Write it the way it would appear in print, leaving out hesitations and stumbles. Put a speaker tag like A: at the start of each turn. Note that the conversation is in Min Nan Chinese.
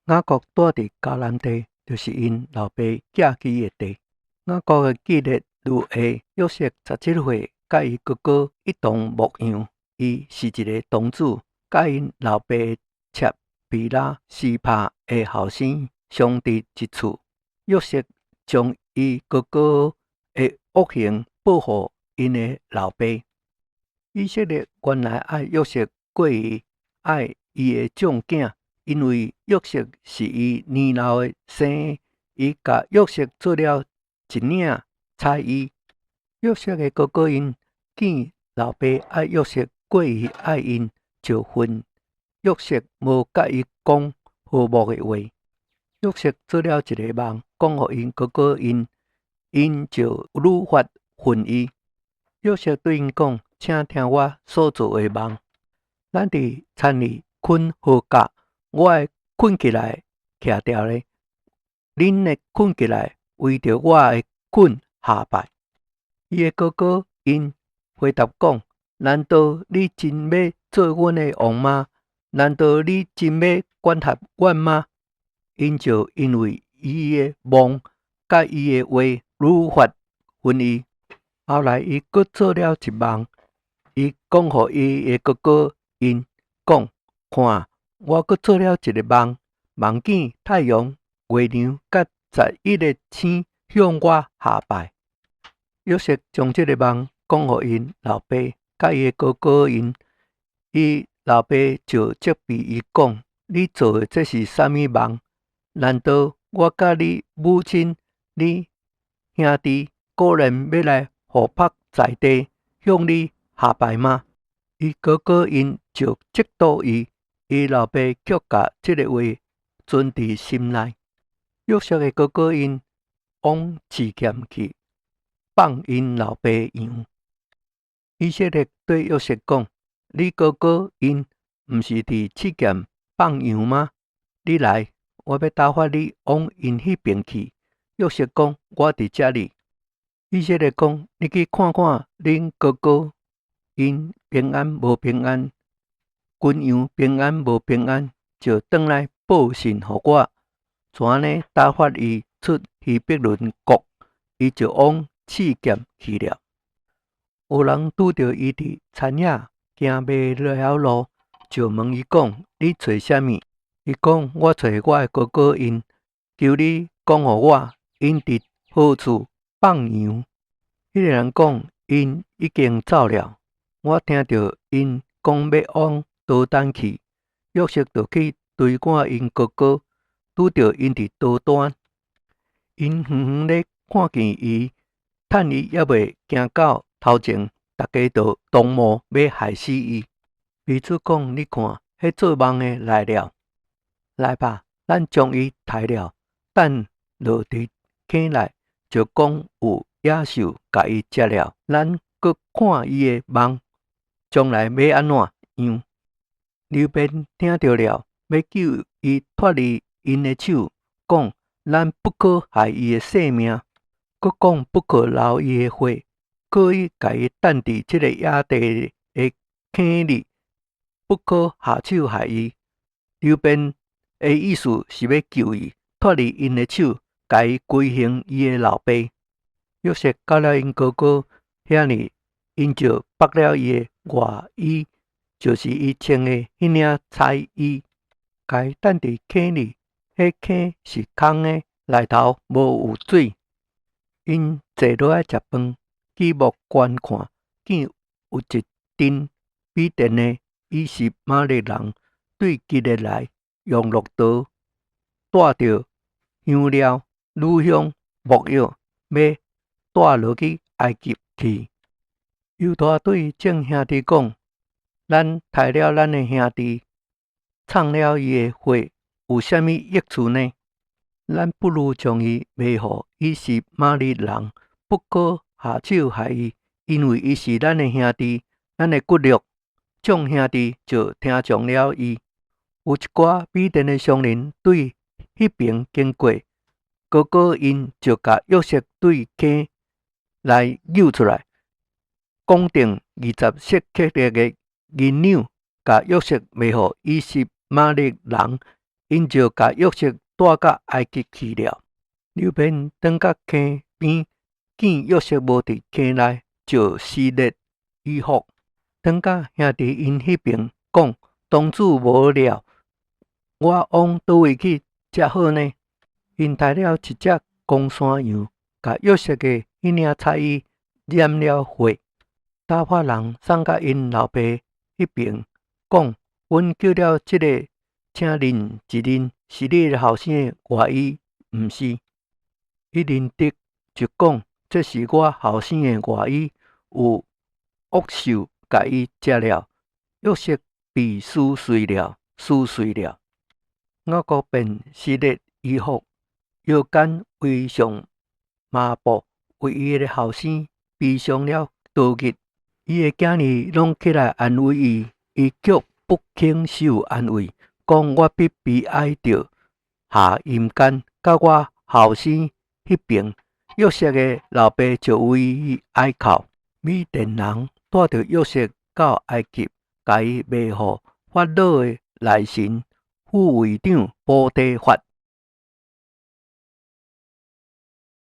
A: 雅各蹛佇迦南地，就是𪜶老爸寄居的地。雅各的基列女兒約瑟17歲，佮伊哥哥一同牧羊。伊是一个童子，佮𪜶老爸的妾比拉示帕的後生相佇一處。約瑟將伊哥哥的惡行報予𪜶的老爸。以色列原來愛約瑟過於愛伊的眾囝，因為約瑟是伊年老的生的，伊共約瑟做了一領彩衣。約瑟的哥哥𪜶見老爸愛約瑟過於愛𪜶，就恨約瑟無佮伊講和睦的話。約瑟做了一个夢，講予𪜶哥哥𪜶，𪜶就愈發恨伊。約瑟對𪜶講：請聽我所做的夢。咱佇田裡捆禾稼，我的捆起來徛牢咧，恁的捆起來圍著我的捆下拜。伊的哥哥𪜶回答講：難道你真欲做阮的王嗎？難道你真欲管轄阮嗎？𪜶就因為伊的夢佮伊的話愈發恨伊。後來伊閣做了一夢，伊講予伊的哥哥𪜶講：看，我閣做了一个夢，夢見太陽、月亮佮11个星向我下拜。約瑟將這个夢講予𪜶老爸佮伊的哥哥𪜶，伊老爸就責備伊講：你做的這是啥物夢？難道我佮你母親、你兄弟果然欲來俯伏在地向你下拜嗎？伊哥哥𪜶就嫉妒伊，伊老爸卻共這个話存佇心內。約瑟的哥哥𪜶往示劍去放𪜶老爸羊。以色列對約瑟講：你哥哥𪜶毋是佇示劍放羊嗎？你來，我欲打發你往𪜶彼邊去。約瑟講：我佇遮裡。以色列講：你去看看恁哥哥𪜶平安無平安，群羊平安無平安，就轉來報信予我。就按呢打發伊出希伯崙谷，伊就往示劍去了。有人拄著伊佇田野行迷了路，就問伊講：你揣啥物？伊講：我揣我的哥哥𪜶，求你講予我，𪜶佇何處放羊？彼个人講：𪜶已經走了。我聽著𪜶講欲往多丹去。約瑟就去追趕𪜶哥哥，拄著𪜶佇多丹。𪜶遠遠咧看見伊，趁伊猶未行到頭前，逐家就同謀欲害死伊。彼此講：你看，彼做夢的來了，來吧，咱將伊刣了，等落佇坑內，就講有野獸共伊食了。咱閣看伊的夢，將來欲按怎樣？流便聽著了，欲救伊脫離𪜶的手，講：咱不可害伊的性命，閣講不可流伊的血，可以共伊等佇這个野地的坑裡，不可下手害伊。流便的意思是欲救伊脫離𪜶的手，共伊歸還伊的老爸。約瑟到了𪜶哥哥遐裡，𪜶就縛了伊的外衣，就是伊穿的彼領彩衣，共伊等佇坑裡。彼坑是空的，內頭無有水。𪜶坐落來食飯，舉目觀看，見有一陣米甸的以實瑪利人對基列來，用駱駝帶著香料、乳香、沒藥，欲帶落去埃及去。猶大對眾兄弟講：咱刣了咱的兄弟，淌了伊的血，有啥物益處呢？咱不如將伊賣予以實瑪利人，不可下手害伊，因為伊是咱的兄弟，咱的骨肉。眾兄弟就聽從了伊。有一寡米甸的商人對彼爿經過，哥哥𪜶就共約瑟對坑內救出來，講定20舍客勒的銀兩，共約瑟賣予以實瑪利人。𪜶就共約瑟帶到埃及去了。流便轉到坑邊，見約瑟無佇坑內，就撕裂衣服，轉到兄弟𪜶彼爿，講：當主無了，我往佗位去才好呢？𪜶刣了一隻公山羊，共約瑟的彼領彩衣染了血，打發人送到𪜶老爸彼爿，講：阮抾了這个，請認一認，是你的後生的外衣，毋是？伊認得就講：這是我後生的外衣，有惡獸共伊食了。約瑟被撕碎了，撕碎了。雅各便撕裂衣服，腰間圍上麻布，為伊的後生悲傷了多日。伊的囝兒攏起來安慰伊，伊卻不肯受安慰，講：我必悲哀著下陰間，到我後生彼爿。約瑟的老爸就為伊哀哭。米甸人帶著約瑟到埃及，共伊賣予法老的內臣護衛長波提乏。